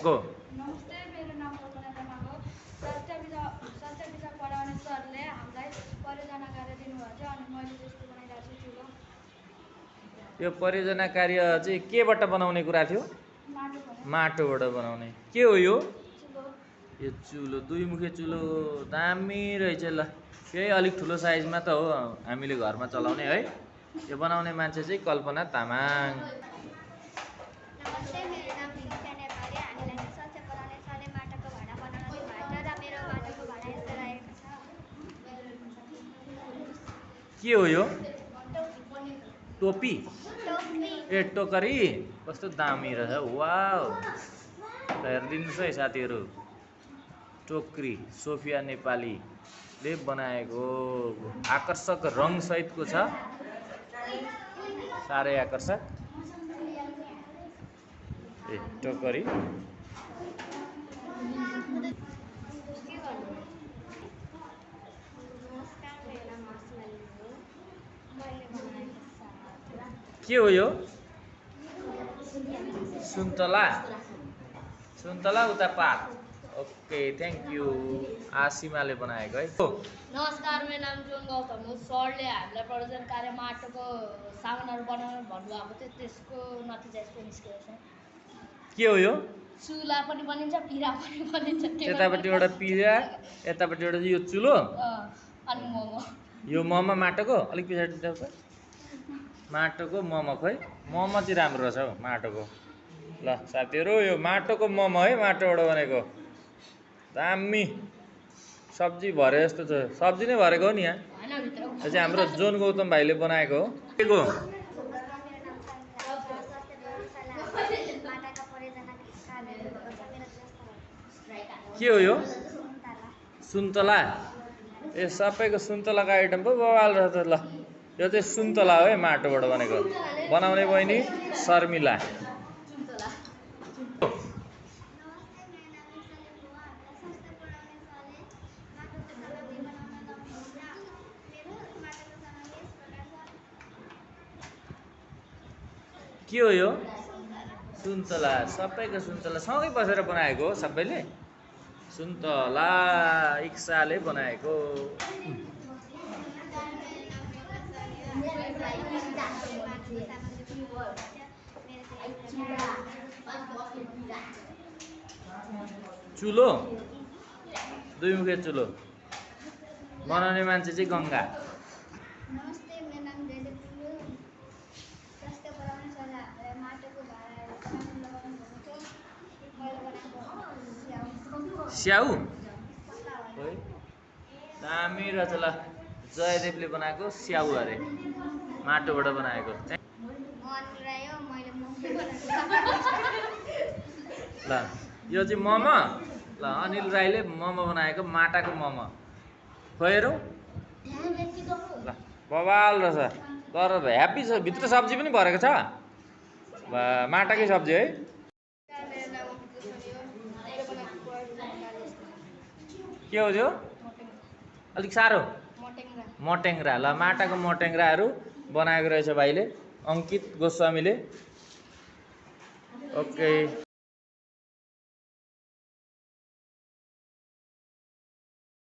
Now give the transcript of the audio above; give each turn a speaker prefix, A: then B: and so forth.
A: Go.
B: नमस्ते, मेरो नाम कल्पना तामाङ हो। स्वास्थ्य विषय पढाउने सरले हामीलाई परियोजना कार्य दिनुभएको थियो अनि मैले त्यस्तो बनाइरहेको छु चुलो।
A: यो परियोजना कार्य चाहिँ केबाट बनाउने कुरा थियो? माटोबाट बनाउने। के हो यो? यो चुलो, दुई मुखे चुलो दामी रहेछ ल। यही अलिक ठुलो साइजमा त हो हामीले घरमा चलाउने है। यो बनाउने मान्छे चाहिँ कल्पना तामाङ।
C: नमस्ते, मेरो नाम निकिता नेपाली। हामीलाई चाहिँ स्वास्थ्य पढाउने सरले माटोको भाँडा बनाउन दिनुभएको छ र मेरो माटोको भाँडा यस्तो रहेको छ।
A: के हो यो? टोपी। ए टोकरी, कस्तो दामी रहेछ। वाउ, हेरिदिनुहोस् है साथीहरू, टोकरी सोफिया नेपालीले बनाएको आकर्षक रङ सहितको छ, साह्रै आकर्षक। ए टोकरी के हो यो? सुन्तला। सुन्तला उता पात। Okay, thank you. आसिमाले बनाएको है।
D: नमस्कार, मेरो नाम जोन गौतम हो। सरले हामीलाई प्रयोजन कार्य माटोको सामानहरू बनाउनु भन्नुभएको थियो, त्यसको नतिजा यस्तो निस्केको छ।
A: के हो यो?
D: चुला पनि बनिन्छ, पिरा पनि बनिन्छ।
A: यतापट्टि एउटा पिरा, यतापट्टि एउटा यो चुलो
D: अनि मोमो।
A: यो मोमो माटोको अलिक पछाडि देऊ त। माटोको मोमो खै, मोमो चाहिँ राम्रो रहेछ हौ माटोको। ल साथीहरू, यो माटोको मोमो है, माटोबाट बनेको दामी। सब्जी भरे जस्तो छ, सब्जी नै भरेको हो नि यहाँ। यो चाहिँ हाम्रो जोन गौतम भाइले बनाएको हो। के को? के हो यो? सुन्तला। ए सबैको सुन्तलाको आइटम पो बवाल रहेछ। ल यो चाहिँ सुन्तला हो है, माटोबाट बनेको। बनाउने बहिनी शर्मिला। के हो यो? सुन्तला। सबैको सुन्तला सँगै बसेर बनाएको हो सबैले। सुन्तला इक्साले बनाएको। चुलो, दुई मुखे चुलो बनाउने मान्छे चाहिँ गङ्गा।
C: नमस्ते, मेरो नाम जयदेव पुलु। स्वास्थ्य पढाउने सरले हामीलाई माटोको भाँडा सामान लगाउनु भएको थियो, मैले बनाएको
A: स्याउ दामी रहेछ। ल जयदेवले बनाएको स्याउ अरे, माटोबाट बनाएको। ल यो चाहिँ मोमो। ल अनिल राईले मोमो बनाएको, माटाको मोमो खुवाइरौ। ल बवाल रहेछ, तर ह्याप्पी छ। भित्र सब्जी पनि भरेको छ, माटाकै सब्जी है। के हो त्यो? अलिक साह्रो मटेङ्ग्रा। ल माटाको मटेङ्ग्राहरू बनाएको रहेछ भाइले, अङ्कित गोस्वामीले। ओके।